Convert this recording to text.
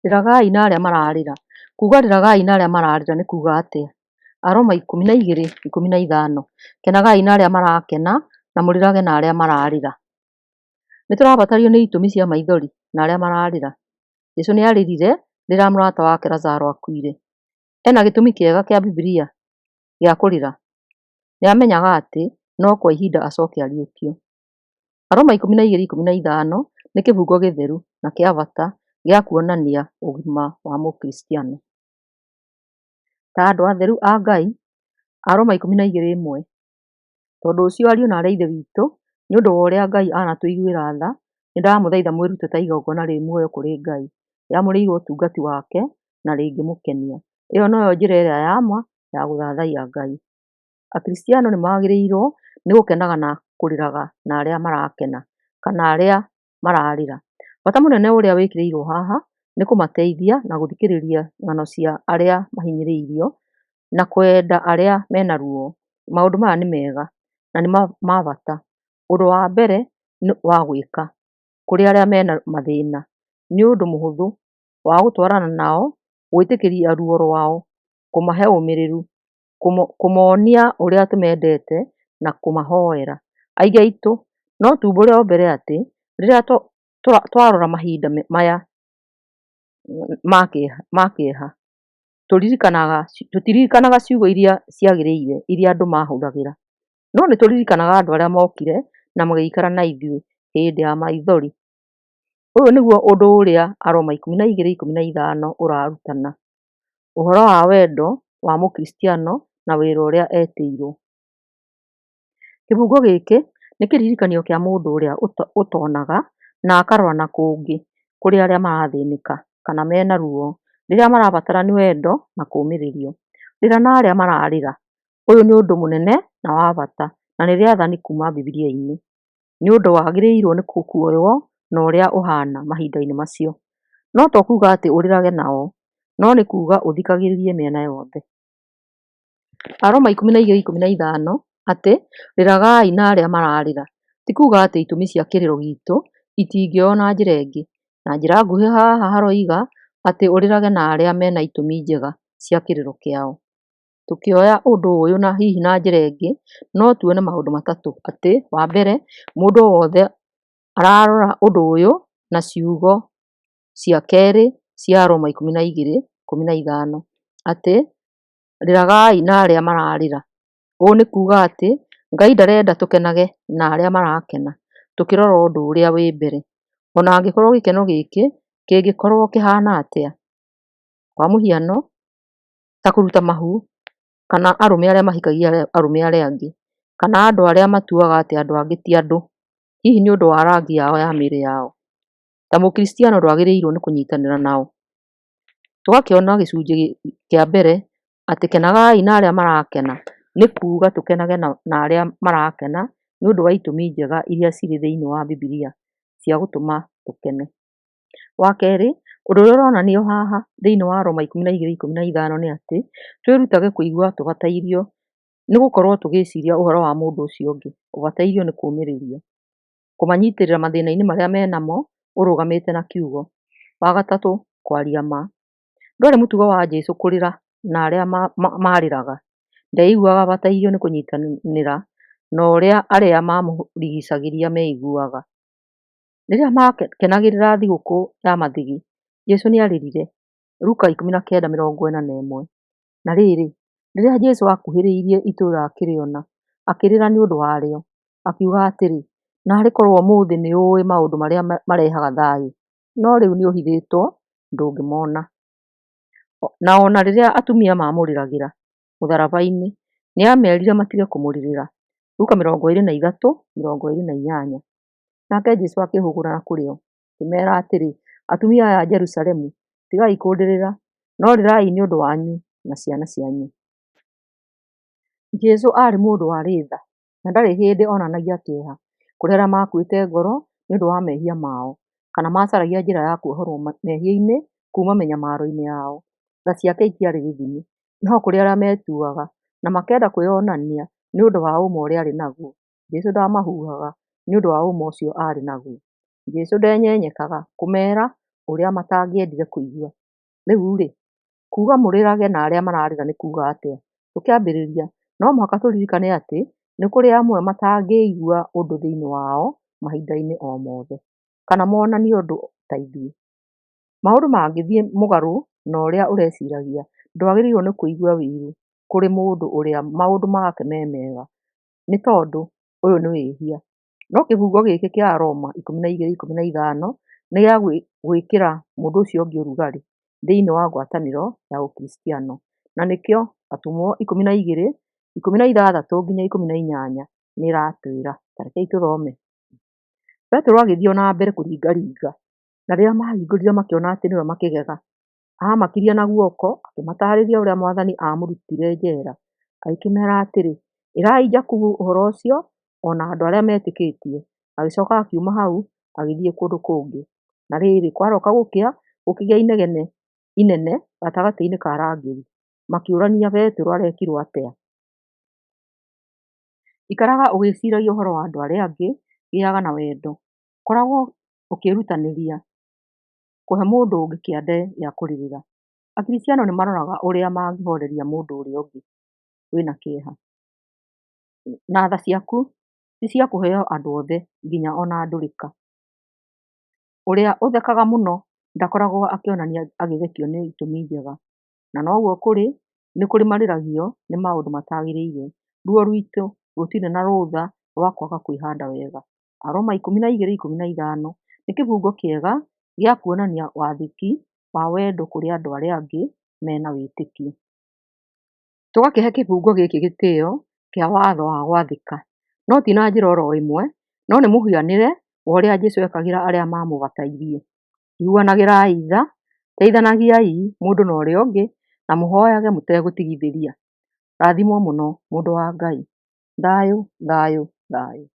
Rĩragai na arĩa mararĩra. Kuuga rĩragai na arĩa mararĩra nĩ kuuga atĩa? Aroma 12:15. Kenagai na arĩa marakena na mũrĩrage na arĩa mararĩra. Nĩ tũrabatario nĩ itũmi cia maithori na arĩa mararĩra. Jesũ nĩ arĩrire rĩrĩa mũrata wake Lazaro akuire. Ena gĩtũmi kĩega kĩa Bibilia gĩa kũrĩra. Nĩ amenyaga atĩ no kwa ihinda acoke ariũkio. Aroma 12:15 nĩ kĩbungo gĩtheru na kĩa bata gĩa kuonania ũgima wa Mũkristiano. Ta andũ atheru a Ngai, Aroma 12:1. Tondũ ũcio ariũ na aarĩ a Ithe witũ, nĩ ũndũ wa ũrĩa Ngai anatũiguĩra tha, nĩndamũthaitha mwĩrute ta igongona rĩ muoyo kũrĩ Ngai, rĩamũrĩirwo ũtungati wake na rĩngĩmũkenia. Ĩyo noyo njĩra ĩrĩa ya ma ya gũthathaiya Ngai. Akristiano nĩ magĩrĩirwo nĩ gũkenaga na kũrĩraga na arĩa marakena kana arĩa mararĩra. Bata mũnene ũrĩa wĩkĩrĩirwo haha nĩ kũmateithia na gũthikĩrĩria ng'ano cia arĩa mahinyĩrĩirio na kwenda arĩa mena ruo. Maũndũ maya nĩ mega na nĩ ma bata. Ũndũ wa mbere wa gwĩka kũrĩ arĩa mena mathĩna nĩ ũndũ mũhũthũ wa gũtwarana nao, gwĩtĩkĩria ruo rwao, kũmahe ũmĩrĩru, kũmonia ũrĩa tũmendete na kũmahoera. Aingĩ aitũ no tumbũre o mbere atĩ rĩrĩa twarora mahinda maya ma kĩeha, tũtiririkanaga ciugo iria ciagĩrĩire iria andũ mahũthagĩra, no nĩ tũririkanaga andũ arĩa mokire na magĩikara na ithuĩ hĩndĩ ya maithori. Ũyũ nĩguo ũndũ ũrĩa Aroma 12:15 ũrarutana, ũhoro wa wendo wa Mũkristiano na wĩra ũrĩa etĩirwo. Kĩbungo gĩkĩ nĩ kĩririkanio kĩa mũndũ ũrĩa ũtonaga na akarora na kũngĩ kũrĩ arĩa marathĩnĩka kana mena ruo, rĩrĩa marabatara nĩ wendo na kũũmĩrĩrio. Rĩra na arĩa mararĩra. Ũyũ nĩ ũndũ mũnene na wa bata na nĩ rĩathani kuuma Bibilia-inĩ. Nĩ ũndũ wagĩrĩirwo nĩ kuoywo na ũrĩa ũhana mahinda-inĩ macio. No to kuuga atĩ ũrĩrage nao, no nĩ kuuga ũthikagĩrĩrie mĩena yothe. Aroma 12:15 atĩ rĩragai na arĩa mararĩra ti kuuga atĩ itũmi cia kĩrĩro gitũ itingĩoywo na njĩra ĩngĩ. Na njĩra nguhĩ haha haroiga atĩ ũrĩrage na arĩa mena itũmi njega cia kĩrĩro kĩao. Tũkĩoya ũndũ ũyũ na hihi na njĩra ĩngĩ, no tuone maũndũ matatũ atĩ wa mbere, mũndũ wothe ararora ũndũ ũyũ na ciugo cia kerĩ cia Aroma 12:15 atĩ rĩragai na arĩa mararĩra. Ũũ nĩ kuuga atĩ Ngai ndarenda tũkenage na arĩa marakena tũkĩrora ũndũ ũrĩa wĩ mbere, ona angĩkorwo gĩkeno gĩkĩ kĩngĩkorwo kĩhana atĩa. Kwa mũhiano, ta kũruta mahu, kana arũme arĩa mahikagia arũme arĩa angĩ, kana andũ arĩa matuaga atĩ andũ angĩ ti andũ, hihi nĩ ũndũ wa rangi yao ya mĩĩrĩ yao. Ta Mũkristiano ndwagĩrĩirwo nĩ kũnyitanĩra nao. Tũgakĩona gĩcunjĩ kĩa mbere atĩ kenagai na arĩa marakena nĩ kuuga tũkenage na arĩa marakena nĩ ũndũ wa itũmi njega iria cirĩ thĩinĩ wa Bibilia cia gũtũma tũkene. Wa kerĩ, ũndũ ũrĩa ũronanio haha thĩinĩ wa Aroma 12:15 nĩ atĩ twĩrutage kũigua tũbatairio nĩ gũkorwo tũgĩciria ũhoro wa mũndũ ũcio ũngĩ, ũbatairio nĩ kũũmĩrĩrio, kũmanyitĩrĩra mathĩna-inĩ marĩa menamo ũrũgamĩte na kiugo. Wa gatatũ, kwaria ma. Ndwarĩ mũtugo wa Jesũ kũrĩra na arĩa marĩraga. Ndeiguaga abatairio nĩ kũnyitanĩra na ũrĩa arĩa mamũrigicagĩria meiguaga. Rĩrĩa makenagĩrĩra thigũkũ ya mathigi, Jesũ nĩarĩrire. Luka 19:41. Na rĩrĩ, rĩrĩa Jesũ akuhĩrĩirie itũũra akĩrĩona, akĩrĩra nĩ ũndũ warĩo, akiuga atĩrĩ, naarĩ korwo ũmũthĩ nĩũũĩ maũndũ marĩa marehaga thayũ, no rĩu nĩũhithĩtwo, ndũngĩmona. Na ona rĩrĩa atumia mamũrĩragĩra mũtharaba-inĩ, nĩamerire matige kũmũrĩrĩra. Luka 23:28. Nake Jesũ akĩĩhũgũra na kũrĩ o, akĩmeera atĩrĩ, atumia aya a Jerusalemu, tigai kũndĩrĩra, no rĩrai nĩ ũndũ wanyu na ciana cianyu. Jesũ aarĩ mũndũ warĩ tha na ndarĩ hĩndĩ onanagia kĩeha kũrĩ arĩa makuĩte ngoro nĩ ũndũ wa mehia mao kana macaragia njĩra ya kuohorwo mehia-inĩ kuuma mĩnyamaro-inĩ yao. Tha ciake itiarĩ gĩthimi, no kũrĩ arĩa metuaga na makenda kwĩyonania nĩ ũndũ wa ũma ũrĩa arĩ naguo, Jesũ ndamahuhaga nĩ ũndũ wa ũma ũcio aarĩ naguo. Jesũ ndenyenyekaga kũmeera ũrĩa matangĩendire kũigua. Rĩu-rĩ, kuuga mũrĩrage na arĩa mararĩra nĩ kuuga atĩa? Tũkĩambĩrĩria, no mũhaka tũririkane atĩ nĩ kũrĩ amwe matangĩigua ũndũ thĩinĩ wao mahinda-inĩ o mothe, kana monanie ũndũ ta ithuĩ. Maũndũ mangĩthiĩ mũgarũ na ũrĩa ũreciragia, ndwagĩrĩirwo nĩ kũigua wũiru kũrĩ mũndũ ũrĩa maũndũ make me mega, nĩ tondũ ũyũ nĩ wĩhia. No kĩbungo gĩkĩ kĩa Aroma 12:15 nĩ gĩa gwĩkĩra mũndũ ũcio ũngĩ ũrugarĩ thĩinĩ wa ngwatanĩro ya Ũkristiano, na nĩkĩo Atũmwo 12:16-18 nĩ ĩratwĩra. Ta rekei tũthome. Petero agĩthiĩ o na mbere kũringaringa, na rĩrĩa maahingũrire makĩona atĩ nĩwe, makĩgega. Aamakirie na guoko, akĩmataarĩria ũrĩa Mwathani aamũrutire njeera. Agĩkĩmeera atĩrĩ, Ĩrai Jakubu ũhoro ũcio o na andũ arĩa metĩkĩtie. Agĩcoka akiuma hau agĩthiĩ kũndũ kũngĩ. Na rĩrĩ, kwarooka gũkĩa, gũkĩgĩa inegene inene gatagatĩ-inĩ ka arangĩri, makĩũrania Petero arekirwo atĩa. Ikaraga ũgĩciragia ũhoro wa andũ arĩa angĩ, gĩaga na wendo. Koragwo ũkĩĩrutanĩria kũhe mũndũ ũngĩ kĩande gĩa kũrĩrĩra. Akristiano nĩ maroraga ũrĩa mangĩhoreria mũndũ ũrĩa ũngĩ wĩna kĩeha. Na tha ciaku ti cia kũheo andũ othe, nginya o na ndũrĩka. Ũrĩa ũthekaga mũno ndakoragwo akĩonania agĩthekio nĩ itũmi njega. Na noguo kũrĩ, nĩ kũrĩ marĩragio nĩ maũndũ matagĩrĩire. Ruo rwitũ rũtirĩ na rũtha rwa kwaga kwĩhanda wega. Aroma 12:15 nĩ kĩbungo kĩega gĩa kuonania wathĩki wa wendo kũrĩ andũ arĩa angĩ mena wĩtĩkio. Tũgakĩhe kĩbungo gĩkĩ gĩtĩo kĩa watho wa gwathĩka, no ti na njĩra oro ĩmwe, no nĩ mũhianĩre wa ũrĩa Jesũ ekagĩra arĩa mamũbatairie. Iguanagĩrai tha, teithanagiai mũndũ na ũrĩa ũngĩ, na mũhoyage mũtegũtigithĩria. Rathimwo mũno mũndũ wa Ngai. Thayũ, thayũ, thayũ.